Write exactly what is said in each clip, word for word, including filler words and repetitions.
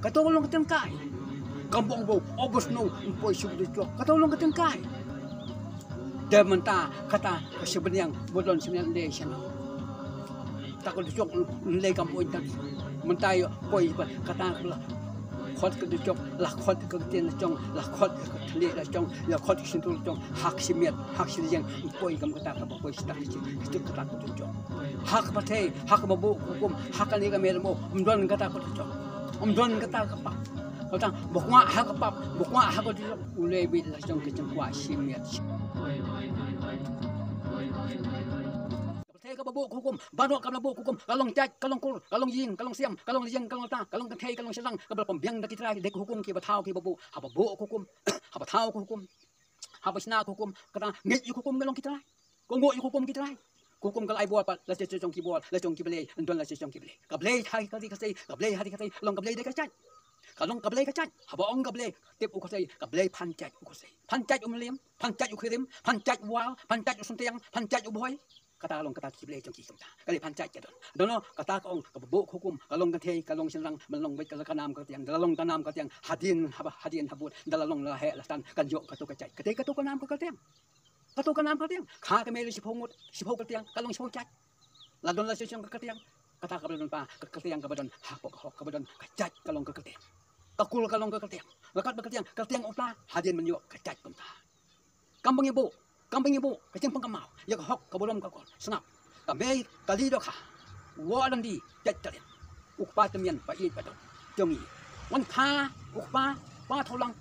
Kato long ka tyngkai. Kam bong bo obos no poi shu du jok. Kato long ka tyngkai. Te mynta kata ka shibniang bodon shibniang de shano. Ta ko jok le kam poi ta. Mynta yo poi ba kata la khot ka jok, la khot ka tien la jong, la khot ka thli la jong, la khot ka sintur la jong. Hak shimiat, hak shiliang poi kam kata ka poi sta ka jok. Hak pathai, hak ba bu hukum, hak ani ka mel mo. Mdon kata ko jok. Mdon kata ka pa. Kata bukwa hak pap, bukwa hak ko jok. Ulei bi la jong ka jong kwa shimiat. Ka pyrthei kaba buh hukum, baroh kaba buh hukum, ka long jait, ka long kur, ka long ïing, ka long siam, ka long ïing, ka long lata, ka long kynthei, ka long shynrang, kaba pynbiang da ki trai, da ki hukum kiba thaw kiba buh, haba buh hukum, haba thaw hukum, haba shna hukum, kata ngeit ïa hukum ka long ki trai, ka nguh ïa hukum ki trai. Hukum ka la ai bor pat, la shisha jong ki bor, la jong ki blei, don la shisha jong ki blei. Ka blei ha ka ri ka sei, ka blei ha ri ka sei, long ka blei da ka jait. Ka long ka blei ka jait, haba ong ka blei, tip u ka sei, ka blei phan jait u ka sei. Phan jait u Mylliem, phan jait u Khyriem, phan jait u War, phan jait u Synteng, phan jait u Bhoi. Kata long kata ki blei jong ki kumta. Ka dei phan jait ka don. Dono kata ka ong kaba buh hukum, ka long kynthei, ka long shynrang, ban long beit ka la ka nam ka tiang, da la long ka nam ka tiang, hadien haba hadien habud, da la long la heh la tan, kan ïoh kato ka jait. Kata kato ka nam ka tiang. Kato ka nam ka tiang. Kha ka mei shiphew ngut, shiphew ka tiang, ka long shiphew jait. La don la shong ka tiang. Kata kaba don pa, ka tiang kaba don hapoh ka hok kaba don ka jait ka long ka tiang. Ka kur ka long ka tiang. La kat ba ka tiang, ka tiang uta, hadien ban ïoh ka jait kumta. Kam ba ngi buh, kam ba ngi buh, ka jingpang ka mau, ïa ka hok ka burom ka kol. Sngap. Ka mei ka li dohkha. Wa landi jait tarin. U kpa tymmen ba ïeit ba dot. Jong ngi. Wan kha u kpa, pa tholang.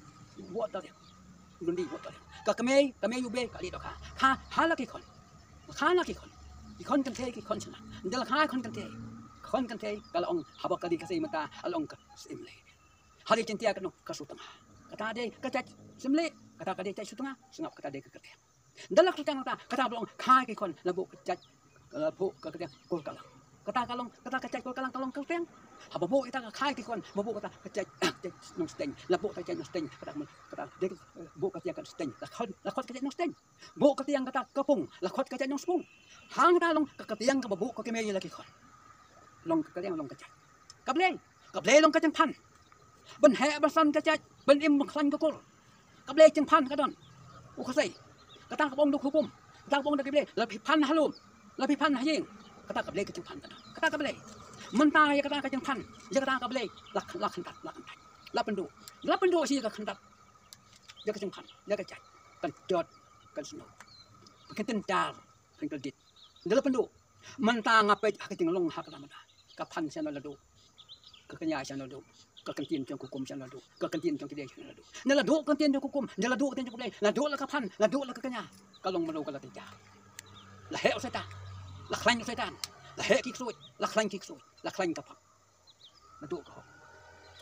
Wa tarin. Landi wa tarin. Ka kmei, ka mei u bei ka li dohkha. Kha ha la ki khon. Kha la ki khon. Ki khon kynthei ki khon shynrang. Nda la kha khon kynthei. Khon kynthei ka la ong haba ka li ka sei mynta, la ong ka sim lei. Hari Jaintia ka nong ka sutnga. Kata dei ka jait sim lei. Kata ka dei jait sutnga. Sngap kata dei ka kyrteng. Nda la kyrteng kata, kata ba long kha ki khon la buh ka jait, la buh ka kyrteng Kol Kalang. Kata ka long, kata ka jait Kol Kalang ka long kyrteng. Haba buh ita ka kha ki khon, ba buh kata ka jait, jait Nongsteng. La buh ka jait Nongsteng, kata ka, kata dei ka, buh ka jait ka Nongsteng. La khot, la khot ka jait Nongsteng. Buh ka tiang kata ka Pung, la khot ka jait Nongspung. Hangta long ka, ka tiang kaba buh ka kmie ïa la ki khon. Long ka tiang long ka jait. Ka Blei, ka Blei long ka jingphan. Ban heh ban san ka jait, ban im ban khlaiñ ka kur. Ka Blei jingphan ka don. U Khasi. Kata ka bong duk hukum. Kata ka bong da ki Blei. La phi phan ha lum. La phi phan ha ïing. Kata ka Blei ka jingphan ka don. Kata ka Blei. Mynta ïa kata ka jingphan. Ïa kata ka Blei. La, la kyntat, la kyntat. La pynduh. La pynduh shi ka kyntat. Ïa ka jingphan. Ïa ka jait. Kan jot. Kan snoh. Kan tyntar. Kan kldit. Nda la pynduh. Mynta nga peit ha ka jinglong ha ka lamada. Ka phan sha na la duh. Ka kñia sha na la duh. Ka kyntien jong ka hukum sha na la duh. Ka kyntien jong ki dei sha na la duh. Na la duh ka kyntien jong ka hukum. Na la duh ka kyntien jong ka dei. La duh la ka phan. La duh la ka kñia. Ka long mano ka la tynjar. La heh u Soitan. La khlaiñ u Soitan. La heh ki ksuid. La khlaiñ ki ksuid. La khlaiñ ka pap. Natu ka hok.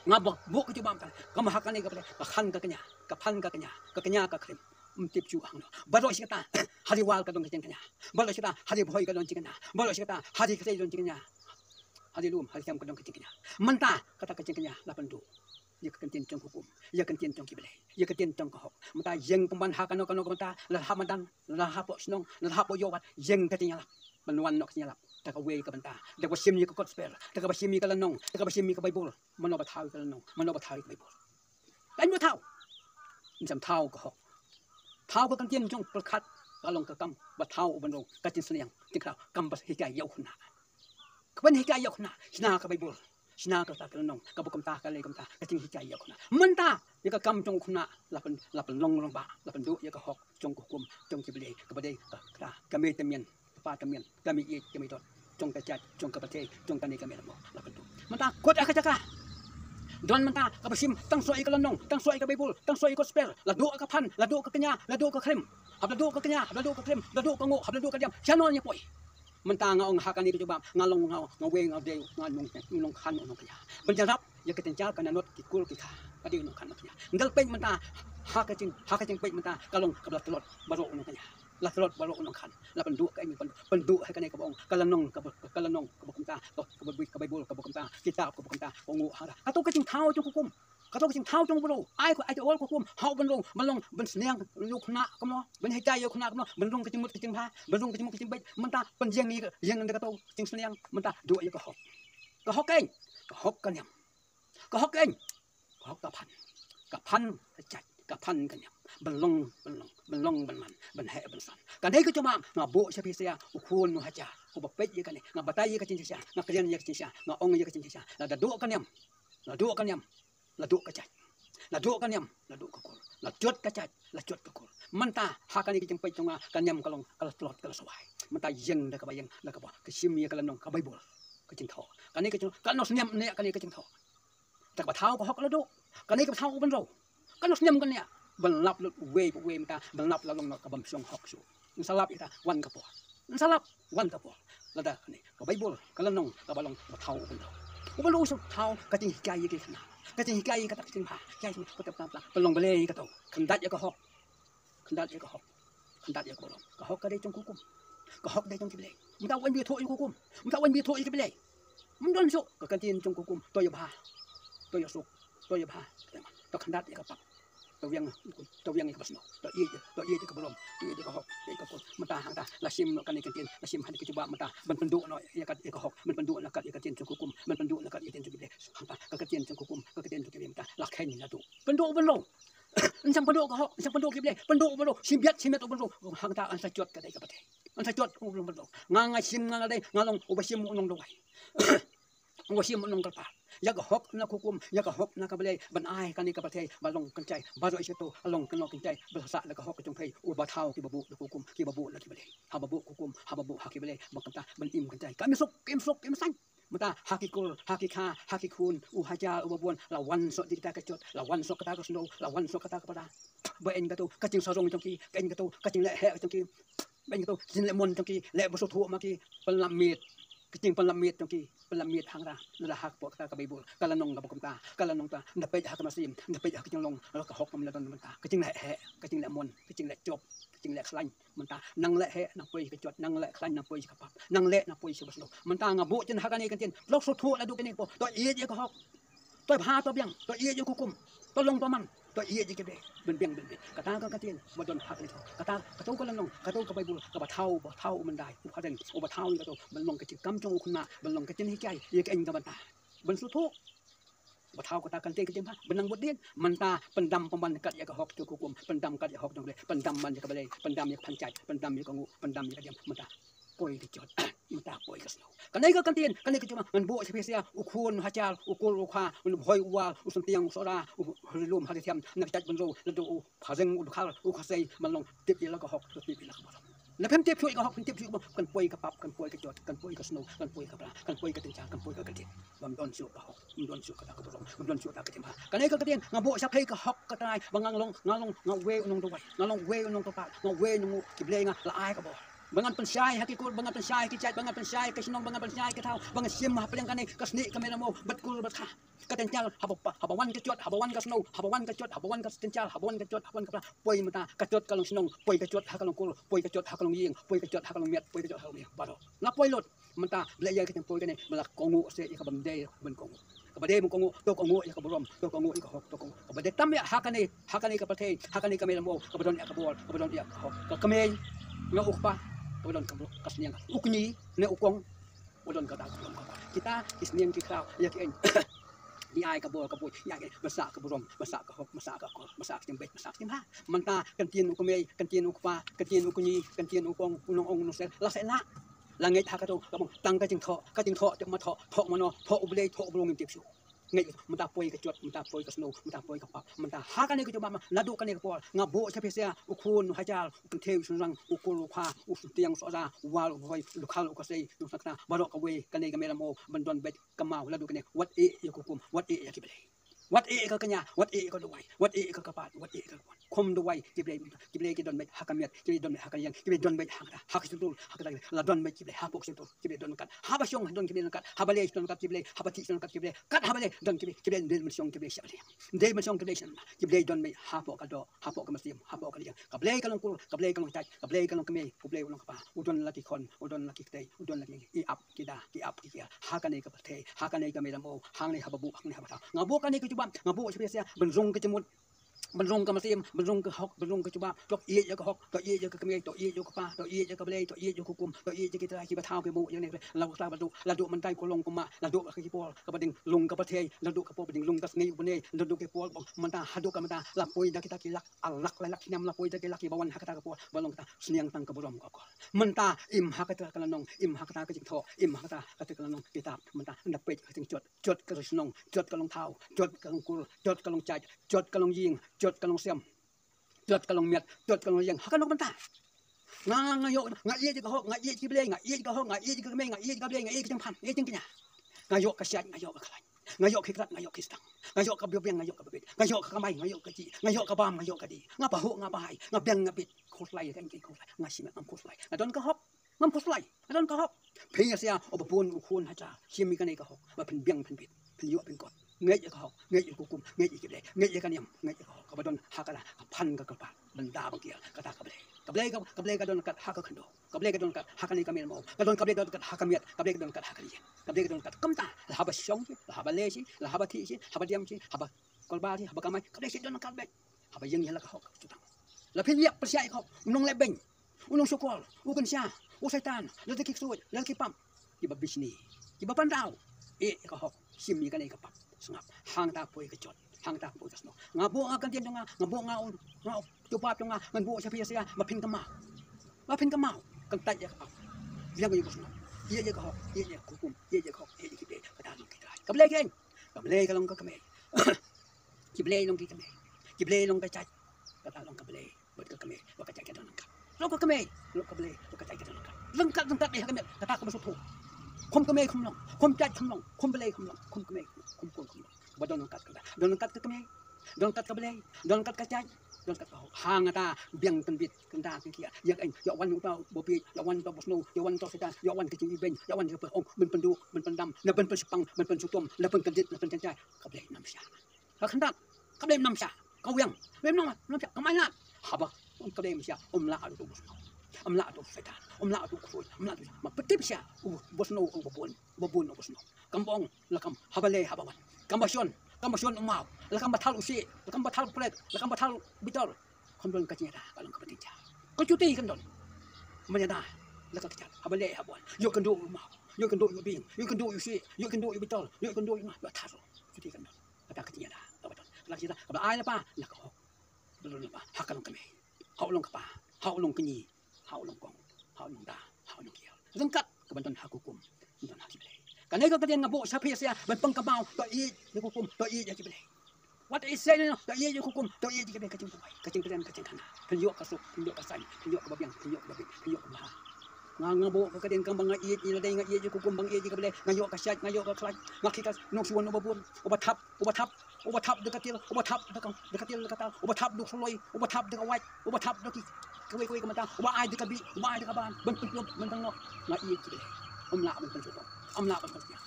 Nga ba buh ka jubab ka. Ka ma ha kane ka pale. Ka khan ka kñia. Ka phan ka kñia. Ka kñia ka khrim. Ym tip shuh hangno. Baroh shi katta. Ha ri War ka don ka jingkñia. Baroh shi katta. Ha ri Bhoi ka don jingkñia. Baroh shi katta. Ha ri Khasi don jingkñia. Ha ri lum, ha ri sem ka don ka jingkñia. Mynta kata ka jingkñia la pynduh. Ïa ka kyntien jong ka hukum. Ïa ka kyntien jong ki Blei. Ïa ka kyntien jong ka hok. Mynta ïeng pynban ha kano kano ka mynta. La ha madan. La hapoh shnong. La hapoh ïew wat. Ïeng ka jingïalap. Ban wan noh ka jingïalap. Da kawei ka bynta. Da kaba shim ïa ka Gospel. Da kaba shim ïa ka lynnong. Da kaba shim ïa ka Baibl. Mano ba thaw ïa ka lynnong. Mano ba thaw ïa ka Baibl. Kan ba thaw. Ym shym thaw ka hok. Thaw ka kyntien jong pyrkhat. Ka long ka kam ba thaw u ban rung. Ka jingsneng. Jingkraw. Kam ba hikai ïa u khynnah. Ka ban hikai ïa u khynnah. Shna ka Baibl. Shna kata ka lynnong. Kaba kumta ka lei kumta. Ka jinghikai ïa u khynnah. Mynta. Ïa ka kam jong u khynnah. La pyn, la pynlong rangbah. La pynduh ïa ka hok. Jong ka hukum. Jong ki Blei. Kaba dei ka, ka, ka mei tymmen. Ka pa tymmen, ka mei ïeit, ka mei dot, jong ka jait, jong ka pyrthei, jong kane ka mei lamo, la pynduh. Mynta kut ha ka jaka. Don mynta kaba shim, tang soi ka lynnong, tang soi ka Baibl, tang soi ka Gospel, la duh ka phan, la duh ka kñia, la duh ka khrim. Haba la duh ka kñia, haba la duh ka khrim, la duh ka nguh, haba la duh ka diam, shano ïa poi. Mynta nga ong ha kane ka jubab, nga long nga, nga wei nga dei, nga nong, nongkhan nongkñia. Ban ïarap ïa ka jynjar ka nanot ki kur ki kha. Ka dei nongkhan nongkñia. Ngal peit mynta, ha ka jing, ha ka jingpeit mynta, ka long kaba la tlot, baroh nongkñia. La tlot baroh u nongkhan. La pynduh ka ïing pynduh, pynduh ha kane kaba ong. Ka lynnong kaba, ka lynnong kaba kumta. Ka, kaba bui, ka Baibl kaba kumta. Kitab kaba kumta. Ka nguh ha. Kato ka jingthaw jong ka hukum. Kato ka jingthaw jong u bro. Ai ka, ai ka ol ka hukum. Hau ban rung, ban long, ban sneng, u khynnah kumno. Ban hikai ïa u khynnah kumno. Ban rung ka jingmut ka jingbha. Ban rung ka jingmut ka jingbeit. Mynta pynïeng ïa ka, ïeng da kato ka jingsneng. Mynta duh ïa ka hok. Ka hok keiñ. Ka hok ka niam. Ka hok ka eng, ka hok ka phan. Ka phan ka jait, ka phan ka niam. Ban long, ban long, ban long, ban man, ban heh, ban san. Kane ka jubab nga buh sha phi sha u khun u hajar, uba peit ïa kane, nga batai ïa ka jingshisha, nga kren ïa ka jingshisha, nga ong ïa ka jingshisha. Lada duh ka niam, la duh ka niam, la duh ka jait. La duh ka niam, la duh ka kur. La jot ka jait, la jot ka kur. Mynta ha kane ka jingpeit jong nga, ka niam ka long ka la tlot, ka la swai. Mynta ïeng da kaba ïeng, da kaba ka shim ïa ka lynnong ka Baibl. Ka jingthoh. Kane ka jing, ka nang sniam ne kane ka jingthoh. Te kaba thaw ka hok la duh. Kane kaba thaw u bynriew. Ka nang sniam kane ban lap lut uwei pa uwei mynta, ban lap la long ka bym shong hok shuh. Ngan sa lap ïa kata wan ka por. Ngan sa lap wan ka por. Lada kane ka Baibl ka lynnong kaba long ba thaw u bynriew. U bynriew u shu thaw ka jinghikai ïa ki khynnah. Ka jinghikai ïa kata ka jingbha. Hikai ïa kata ka jingbha. Ban long balei ïa kato. Khyndat ïa ka hok. Khyndat ïa ka hok. Khyndat ïa ka burom. Ka hok ka dei jong ka hukum. Ka hok dei jong ki Blei. Mynta wan bi thoh ïa ka hukum. Mynta wan bi thoh ïa ki Blei. Ym don shuh ka ktien jong ka hukum. To ïa bha. To ïa suk. To ïa bha. To khyndat ïa ka pap. To wiang, to wiang ïa ka basno. To ïeit, to ïeit ïa ka burom. To ïeit ïa ka hok. Ïeit ïa ka kur. Mynta hangta la shim noh kane ka ktien, la shim ha kane ka jubab mynta. Ban pynduh noh ïa ka, ïa ka hok. Ban pynduh noh kat ïa ka ktien jong ka hukum. Ban pynduh noh kat ïa ka ktien jong ki Blei. Hangta ka ktien jong ka hukum, ka ktien jong ki Blei mynta la kheiñ la duh. Pynduh ban long. Yn shym pynduh ka hok, yn shym pynduh ki Blei. Pynduh ban long. Shim biat, shim biat ban long. Hangta yn sa jot ka dei ka pyrthei. Yn sa jot u long ban long. Nga nga shim nga nga dei, nga long uba shim u nongduwai. Uba shim u nongkyrpad. Ïa ka hok na ka hukum, ïa ka hok na ka Blei, ban ai kane ka pyrthei ba long kynjai, baroh shi kato long kano kynjai, ba la sah da ka hok ka jong phi, uba thaw kiba buh da ka hukum, kiba buh da ki Blei. Haba buh ka hukum, haba buh ha ki Blei, ba kumta ban im kynjai. Kam im suk, kam im suk, kam im saiñ. Mynta ha ki kur, ha ki kha, ha ki khun, u hajar, uba bun, la wan soh di kata ka jot, la wan soh kata ka sniew, la wan soh kata ka para. Ba eng kato ka jingsarong jong ki, ka eng kato ka jingleh heh jong ki. Ba eng kato ka jingleh mon jong ki, leh ba sngewthuh ma ki, pynlap miet. Ka jingpynlap miet jong ki, pynlap miet hangne. Lada ha kpoh kata ka Baibl, ka lynnong kaba kumta, ka lynnong ta, nda peit ha ka mynsiem, nda peit ha ka jinglong, la ka hok kam la don mynta. Ka jingleh heh, ka jingleh mon, ka jingleh jop, ka jingleh khlaiñ. Mynta nang leh heh nang poi ka jot, nang leh khlaiñ nang poi ka pap, nang leh nang poi ka basno. Mynta nga buh jin ha kane ka ktien, lok sngewthuh la duh kane ka por, to ïeit ïa ka hok. To bha to biang, to ïeit ïa ka hukum. To long to man, to ïeit ïa ki Blei. Ban biang ban biang. Kata ka ktien ba don ha kane ka, kata, kato ka lynnong, kato ka Baibl, kaba thaw, ba thaw u myndai, u phareng, uba thaw ïa kato, ban long ka jingkam jong u khynnah, ban long ka jinghikai ïa ka eng ka bynta. Ban sngewthuh. Ba thaw kata kan tei ka jingbha, ban nang bud dien, mynta pyndam pynban kat ïa ka hok jong ka hukum, pyndam kat ïa ka hok jong ka Blei, pyndam ban ïa ka Blei, pyndam ïa ka pynjah, pyndam ïa ka nguh, pyndam ïa ka diam, mynta poi ka jot, mynta poi ka sniew. Kane ka ktien, kane ka jingma, ngan buh sha phi sha, u khun, u hajar, u kur, u kha, u nongpoi, u war, u synteng, u sohra, u rilum, ha ri thiam, na ka jaid bynriew, la dei u phareng, u dkhar, u khasei, ban long tip ïa la ka hok, tip ïa la ka burom. Na phim tip shuh ïa ka hok, phim tip shuh ïa ka burom, kan poi ka pap, kan poi ka jot, kan poi ka sniew, kan poi ka pra, kan poi ka tynjar, kan poi ka ktien. Bym don shuh ka hok, bym don shuh kata ka burom, bym don shuh kata ka jingbha. Kane ka ktien, nga buh sha phi ka hok ka trai, ba nga long, nga long, nga wei u nongduwai, nga long wei u nongkyrpad, nga wei u nong, ki Blei nga la ai ka bor. Ba ngan pynshai ha ki kur, ba ngan pynshai ha ki jaid, ba ngan pynshai ha ki shnong, ba ngan pynshai ha ki thaw, ba ngan shim hapdeng kane ka snieh ka mei la mo, bad kur bad kha. Ka tynjar, haba, haba wan ka jot, haba wan ka sniew, haba wan ka jot, haba wan ka tynjar, haba wan ka jot, haba wan ka pra. Poi mynta, ka jot ka long shnong, poi ka jot ha ka long kur, poi ka jot ha ka long ïing, poi ka jot ha ka long miet, poi ka jot ha ka long miet. Baroh. La poi lut. Mynta, leh ïa ka jingpoi kane, ba la kohnguh seh ïa kaba ym dei ban kohnguh. Kaba dei ban kohnguh, to kohnguh ïa ka burom, to kohnguh ïa ka hok, to kohnguh. Kaba dei tam ïa ha kane, ha kane ka pyrthei, ha kane ka mei la mo, kaba don ïa ka bor, kaba don ïa ka hok. Ka kmie, ne u kpa, kaba don ka bor, ka sniang. U kñi, ne u kong, u don kata ka burom ka hok. Kita, ki sniang ki khraw, ïa ki eng. Ngi ai ka bor ka bor, ïa ki, ba sah ka burom, ba sah ka hok, ba sah ka kor, ba sah ka jingbeit, ba sah ka jingbha. Mynta, ka ktien u kmie, ka ktien u kpa, ka ktien u kñi, ka ktien u kong, u nongong u nongseh, la seh la. La ngeit ha kato, ka bong, tang ka jingthoh, ka jingthoh, tip ma thoh, thoh mano, thoh u Blei, thoh u Blei ngim tip shuh. Ngeit, mynta poi ka jot, mynta poi ka sniew, mynta poi ka pap, mynta ha kane ka jubab ma, naduh kane ka por, nga buh sha phi sha, u khun, u hajar, u kynthei, u shynrang, u kur, u kha, u synteng, u sohra, u war, u bhoi, u dkhar, u khasei, u sakta, baroh kawei, kane ka mei la mo, ban don beit, ka maw, la duh kane, wat ïeh ïa ka hukum, wat ïeh ïa ki Blei. Wat ïeh ïa ka kñia, wat ïeh ïa ka duwai, wat ïeh ïa ka kyrpad, wat ïeh ïa ka khum duwai, ki Blei, ki Blei ki don beit ha ka miet, ki Blei don beit ha ka ïing, ki Blei don beit ha ka, ha ka shyntur, ha ka, la don beit ki Blei, hapoh ka shyntur, ki Blei don kat, haba shong don ki Blei don kat, haba leh don kat ki Blei, haba thiah don kat ki Blei, kat haba leh don ki Blei, ki Blei don beit shong ki Blei shah leh. Dei ban shong ka Blei shen. Ka Blei don beit hapoh ka doh, hapoh ka mynsiem, hapoh ka liang. Ka Blei ka long kur, ka Blei ka long jait, ka Blei ka long kmie, ka Blei u long kpa. U don la ki khon, u don la ki ktei, u don la ki i ap, ki da, ki ap, ki kiar. Ha kane ka pyrthei, ha kane ka mei la mo, hangne haba buh, hangne haba thaw. Nga buh kane ka jubab, nga buh sha phi sha, ban rung ka jingmut. ban rung ka mynsiem, ban rung ka hok, ban rung ka jubab. To ïeit ïa ka hok, to ïeit ïa ka kmie, to ïeit ïa ka kpa, to ïeit ïa ka blei, to ïeit ïa ka hukum, to ïeit ïa ki trai kiba thaw ki buh ïa kane. La ka sla ba duh, la duh mynta i Kolong Kma, la duh ka ki por kaba ding lung ka pyrthei, la duh ka por ba ding lung ka sngi u bnai, la duh ka por ba mynta haduh ka mynta la poi da kita ki lak, ar lak lai lak snem la poi da ki lak kiba wan ha kata ka por ba long kata sniang tang ka burom ka kol. Mynta im ha kata ka lynnong, im ha kata ka jingthoh, im ha kata kata ka lynnong kitab, mynta nda peit ka jingjot, jot ka shnong, jot ka long thaw, jot ka long kur, jot ka long jait, jot ka long ïing, jot ka long sem, jot ka long miat, jot ka long ïing. Ha kano ka bynta? Nga, nga ïoh, nga ïeit ïa ka hok, nga ïeit ïa ki blei, nga ïeit ïa ka hok, nga ïeit ïa ka kmie, nga ïeit ïa ka blei, nga ïeit ïa ka jingphan, nga ïeit ïa ka jingkñia. Nga ïoh ka shait, nga ïoh ka khlaiñ. Nga ïoh ki krat, nga ïoh ki stang. Nga ïoh ka biang, nga ïoh ka bit. Nga ïoh ka kamai, nga ïoh ka jih. Nga ïoh ka bam, nga ïoh ka dih. Nga pahuh, nga pahai. Nga biang, nga bit. Khuslai, kan ki khuslai. Nga shim, ngam khuslai. Nga don ka hok. Ngam khuslai. Nga don ka hok. Phi ïa sia, o ba bun u khun hajar. Shim ïa kane ka hok. Ba phin biang, phin bit. Phin ïoh, phin kot. Ngeit ïa ka hok. Ngeit ïa ka hukum. Ngeit ïa ki blei. Ngeit ïa ka niam. Ngeit ïa ka hok. Kaba don ha ka la, ka phan ka kyrpad. Ban da ban kiar. Kata ka blei. Ka blei ka, ka blei ka don kat ha ka khyndew. Ka blei ka don kat ha kane ka miet mo. Ka don ka blei ka don kat ha ka miet. Ka blei ka don kat ha ka ïing. Ka blei ka don kat kumta. La haba shong shi, la haba leh shi, la haba thiah shi, haba diam shi, haba kolbar shi, haba kamai. Ka blei shi don kat beit. Haba ïeng ïa la ka hok ka jutang. La phin ïap pyrshah ïa ka hok. U nongleh beiñ. U nongshukor. U kynsha. U Soitan. La ki ksuid. La ki pap. Kiba bishni. Kiba pyndaw. Ïeh ïa ka hok. Shim ïa kane ka pap. Sngap. Hangta poi ka jot. Hangta poi ka snoh. Nga buh nga kyntien jong nga. Nga buh nga u, nga u jubab jong nga. Ngan buh sha phi sha. Ba phin kynmaw. Ba phin kynmaw. Kyntait ïa ka pap. Biang ïa ka snoh. Ïeit ïa ka hok. Ïeit ïa ka hukum. Ïeit ïa ka hok. Ïeit ïa ki blei. Kata long ki trai. Ka blei keiñ. Ka blei ka long ka kmie. Ki blei long ki kmie. Ki blei long ka jait. Kata long ka blei. Bad ka kmie, bad ka jait ka don ryngkat. Long ka kmie, long ka blei, bad ka jait ka don ryngkat. Ryngkat, ryngkat ïa ka kmie, kata kaba shu thuh. Khum kmie khum long, khum jait khum long, khum blei khum long, khum kmie, khum khun khum long. Ba don ryngkat kata. Don ryngkat ka kmie, don ryngkat ka blei, don ryngkat ka jait, don ryngkat ka hok. Hangta biang tynbit, kynda kynkiar. Ïa ka, ïa wan uta u babieit, ïa wan uta u basniew, ïa wan uta u Soitan, ïa wan ka jingibeiñ, ïa wan ka pyrshah, ban pynduh, ban pyndam, na ban pynshepang, ban pynshitom, na ban kyndit, na ban jynjar. Ka blei nam sha. Ka khyndap, ka blei nam sha, ka wiang, ka blei nam, nam sha, ka mailad. Haba, um ka blei nam sha, um lah uta u basniew. Um lah uta u Soitan, um lah uta u ksuid, um lah uta u, ma pynthip sha, u basniew, u babun, babun u basniew. Kam bong, la kam, haba leh, haba wan. Kam ba shon, kam ba shon u maw, la kam ba thal u shi, la kam ba thal prek, la kam ba thal bitor. Kam don ka jingïada, ka long kaba jynjar. Ka juti kan don. Manyada, la ka kjat, haba leh, haba wan. Ïoh kynduh u maw, ïoh kynduh u bing, ïoh kynduh u shi, ïoh kynduh u bitor, ïoh kynduh u maw, ïoh thar. Juti kan don. Kata ka jingïada, kaba don. Kata ka jingïada, kaba ai la pa, la ka hok. Ba don la pa, ha ka long kmie. Ha u long kpa, ha u long kñi, ha u long kong, ha u long da, ha u long kiar. Ryngkat, kaba don ha ka hukum, don ha ki blei. Kane ka ktien nga buh sha phi sha, ban pynkynmaw, to ïeit ïa ka hukum, to ïeit ïa ki blei. Wat ïeit sha no, to ïeit ïa ka hukum, to ïeit ïa ki blei, ka jingduwai, ka jingkren, ka jingkhana. Phin ïoh ka suk, phin ïoh ka saiñ, phin ïoh kaba biang, phin ïoh kaba bit, phin ïoh kaba bha. Nga, nga buh ka ktien kaba nga ïeit, ïeit lade nga ïeit ïa ka hukum, ba nga ïeit ïa ka blei, nga ïoh ka shait, nga ïoh ka khlaiñ, nga khie ka nongshun uba bun, uba thap, uba thap, uba thap da ka til, uba thap da ka, da ka til da ka tal, uba thap da ka suloi, uba thap da ka wait, uba thap da ki, kawei kawei ka mynta, uba ai da ka bih, uba ai da ka ban, ban pynlong, ban pynlong. Nga ïeit ki blei. Um lah ban pynshitom, um lah ban pynpiang.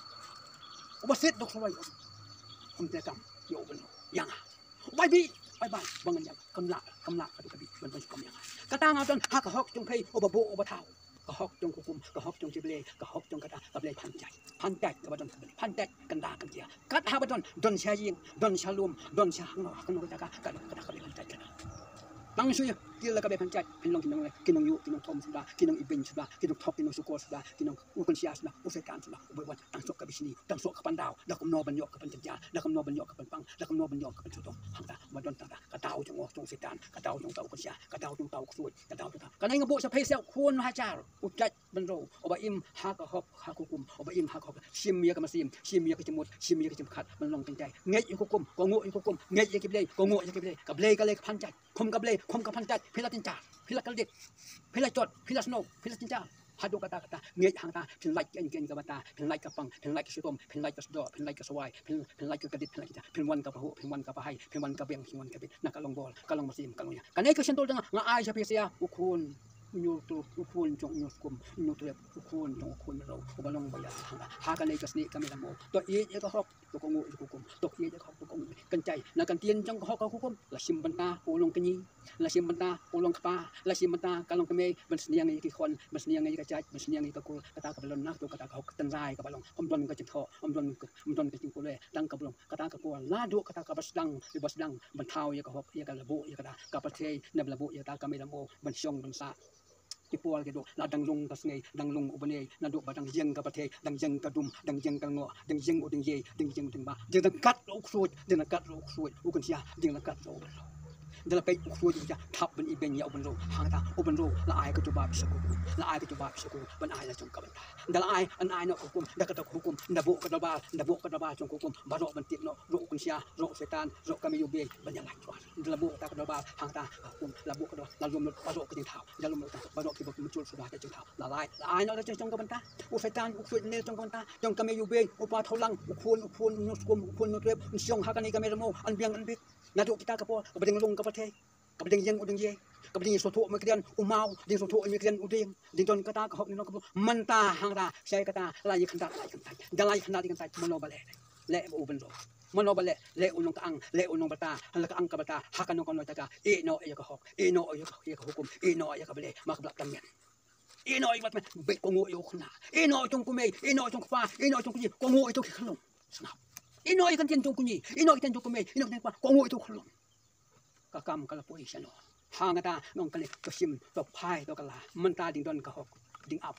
Uba sit da ka suloi, um treikam ïa u bynriew, ïa nga. Uba ai bih, uba ai ban, ba ngan ïa nga. Kam lah, kam lah ka da ka bih ban pynshitom ïa nga. Kata nga don ha ka hok jong phi, uba buh, uba thaw. Ka hok jong ka hukum, ka hok jong ki blei, ka hok jong kata ka blei phan jait. Phan jait kaba don ka blei, phan jait kynda kynkiar. Kat haba don, don sha ïing, don sha lum, don sha hangno, ha kano ka jaka, ka don kata ka blei phan jait kata. Tang shu ïa kila ka blei phan jait, phin long ki nongleh, ki nongïuh, ki nongthom suda, ki nongibeiñ suda, ki nongthok, ki nongshukor suda, ki nong u kynsha suda, u Soitan suda, u beit wan, tang suk ka bishni, tang suk ka pyndaw, da kumno ban ïoh ka pynjynjar, da kumno ban ïoh ka pynpang, da kumno ban ïoh ka pynshitom. Hangta ba don tang ka daw jong u, jong u Soitan, ka daw jong uta u kynsha, ka daw jong uta u ksuid, ka daw jong uta. Kane nga buh sha phi sha u khun hajar, u jait bynriew, uba im ha ka hok ha ka hukum, uba im ha ka hok, shim ïa ka mynsiem, shim ïa ka jingmut, shim ïa ka jingpyrkhat, ban long jynjar. Ngeit ïa ka hukum, kohnguh ïa ka hukum, ngeit ïa ki blei, kohnguh ïa ki blei, ka blei ka lei ka phan jait, khum ka blei, khum ka phan jait, phi la jynjar, phi la kyndit, phi la jot, phi la snoh, phi la jynjar. Haduh katta katta, ngeit hangta, phin lait ka ïing ka bynta, phin lait ka pang, phin lait ka shitom, phin lait ka sdok, phin lait ka sawai, phin, phin lait ka kyndit, phin lait ka jynjar, phin wan ka pahuh, phin wan ka pahai, phin wan ka biang, phin wan ka bit, na ka long bor, ka long mynsiem, ka long ïa. Kane ka shyntur jong nga, nga ai sha phi sha u khun. Hynñiew tyrrep, u khun jong hynñiew skum, hynñiew tyrrep, u khun jong u khun bynriew, uba long ba ïa hangta. Ha kane ka snieh ka miet mo. To ïeit ïa ka hok, to kohnguh ïa ka hukum, to ïeit ïa ka hok, to kohnguh. Kan jai na ka ktien jong ka hok ka hukum, la shim bynta u long kñi, la shim bynta u long kpa, la shim bynta ka long kmie, ban sniang ïa ki khon, ban sniang ïa ka jait, ban sniang ïa ka kur, kata ka ba long na to kata ka hok ka tynrai ka ba long, ym don ka jingthoh, ym don ka, ym don ka jingpule, tang ka ba long kata ka por, la duh kata ka ba sdang, ba sdang ban thaw ïa ka hok, ïa ka la buh ïa kata ka pyrthei, ne ba la buh ïa kata ka mei la mo ban shong ban sah. Ki por ki duh la dang lung ka sngi, dang lung u bnai, naduh ba dang ïeng ka pyrthei, dang ïeng ka dum, dang ïeng ka lyngngoh, dang ïeng u dieng ïa, dang ïeng u dieng bah, dang dang kat u ksuid, dang dang kat u ksuid u kynsha, dang dang kat u bynriew. Da la peit u ksuid u kynsha, thap ban ibeiñ ïa u bynriew. Hangta u bynriew la ai ka jubab sha u, la ai ka jubab sha u ban ai la jong ka bynta. Da la ai, yn ai noh ka hukum, da kata ka hukum, da buh ka dorbar, da buh ka dorbar jong ka hukum, baroh ban tip noh, ruh u kynsha, ruh u Soitan, ruh ka mei u bieit, ban ïalam jwar. Da la buh kata ka dorbar, hangta ka hukum, la buh ka dorbar, la lum lut baroh ka jingthaw, da lum lut baroh ki ba mynjur suda ka jingthaw. La lai, la ai noh la jong ka bynta. U Soitan u ksuid ne jong ka bynta, jong ka mei u bieit, u pa thawlang, u khun, u khun u nuskum, u khun u nusrep, un shong ha kane ka mei remo, yn biang yn bit. Naduh kita ka por, ka ba dang lung ka pyrthei, ka ba dang ïeng u dieng ïa, ka ba dang ïasngewthuh ïa u mei krian u maw, dang sngewthuh ïa u mei krian u dieng, dang don kata ka hok ne ka bor. Mynta hangta, shai kata, la ïa kyntait, la ïa kyntait. Da la ïa kyntait, ïa kyntait, mano ba leh, leh u bynriew. Mano ba leh, leh u nongkyang, leh u nongbata, ha la kyang ka bata, ha kano kano jaka, ïeh noh ïa ka hok, ïeh noh ïa ka, ïa ka hukum, ïeh noh ïa ka Blei, ma ka Blei tang ïa. Ïeh noh ïa ka Blei, bad kohnguh ïa u khynnah, ïeh noh ïa u kmie, ïeh noh ïa u kpa, ïeh noh ïa u kñi, kohnguh ïa u ki khyllung. Sngap. Ïeh noh ïa ka ktien jong u kñi, ïeh noh ïa ka ktien jong u kmie, ïeh noh ïa ka ktien jong u kpa, kohnguh ïa u khyllung. Ka kam ka la poi shano? Hangta nong kane ka shim to phai to kylla. Mynta dang don ka hok, dang ap,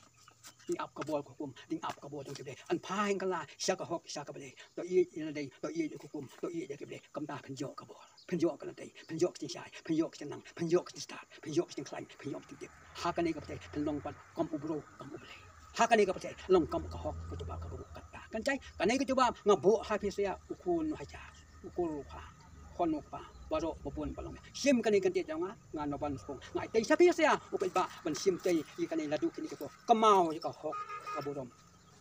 dang ap ka bor ka hukum, dang ap ka bor jong ki Blei. Yn phai kylla sha ka hok sha ka Blei. To ïeit ïa lade, to ïeit ïa ka hukum, to ïeit ïa ki Blei. Kumta phin ïoh ka bor, phin ïoh ka lade, phin ïoh ka jingshai, phin ïoh ka jingnang, phin ïoh ka jingstad, phin ïoh ka jingkhlaiñ, phin ïoh ka jingtip. Ha kane ka pyrthei phin long pat kum u briew, kum u Blei. Ha kane ka pyrthei long kum ka hok ka jubab ka ruh kata. Kan jai kane ka jubab nga buh ha phi sha u khun u hajar, u kur u kpa, khun u kpa, baroh ba bun ba long. Shim kane ka ktien jong nga, nga Noban Skung. Nga ai tei sha phi sha u paidbah ban shim tei ïa kane naduh kine ki por. Kynmaw ïa ka hok ka burom.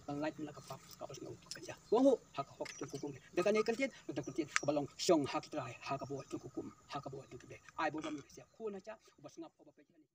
Ka lait na ka pap ka ba sngew ka jia. Kohnguh ha ka hok jong u hukum. Da kane ka ktien, da ka ktien ka ba long shong ha ki trai, ha ka bor jong u hukum, ha ka bor jong u Blei. Ai burom ïa phi sha khun hajar, u ba sngap u ba peit kane.